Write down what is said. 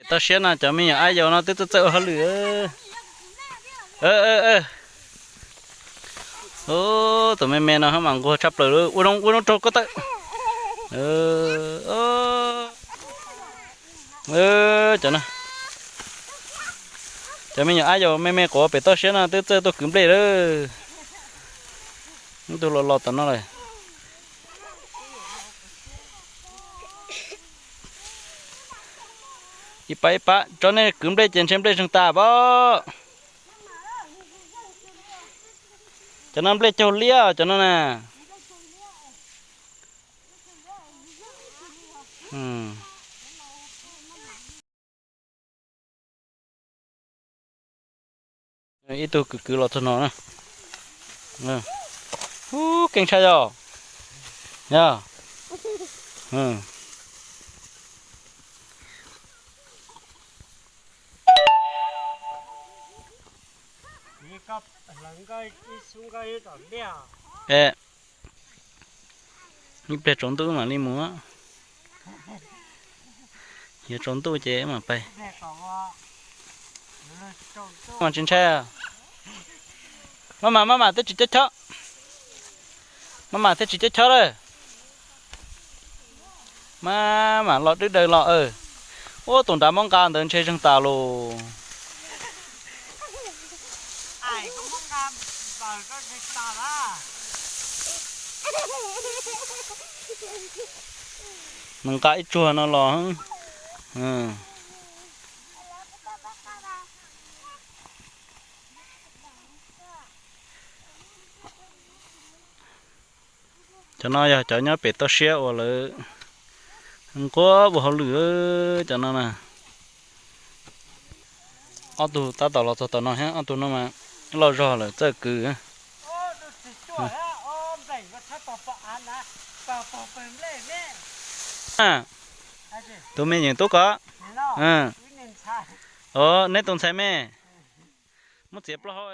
Toj siab no cov me nyuam ab yau no twb txawj txawj ua hauj lwm. Tus me me no mas nquag tshaj plaws li, ua zoo ua zoo raug ko taw. Cov no, cov me nyuam ab yau me me quav pem toj siab no twb txawj tuaj kwv nplej lawm. Ib tug los los tom no lawm. Ib pab ib pab tso nej kwv nplej ces ntshe nplej zeeg tas pob. Cov no nplej caug liab cov no na. Ib tug kwv kwv los txog no na. Ub, keej tshaj yog. Yog. Ib pliag tsaus ntuj mam li mus. Yog tsaus ntuj ces mam pais. Mas tsis ntshai. Maj mam maj mam thiaj tsis cob chob. Maj mam thiaj tsis cob chob lawm. Maj mam los dwb daws los. Ub, tus nrad muab nqa ntawd ntshe zeeg tas los. Nws nqa ib tsuag no los. Cov no yog cov nyob pem toj siab uas lawv nquag ua hauj lwm, cov no na. Ob tug tab tom los txog tom no thiab, ob tug no mas loj zog lawm txawj kwv. Tus me yeem tub ko. Neb tus ntxhais me. Muab txiav plaub hau.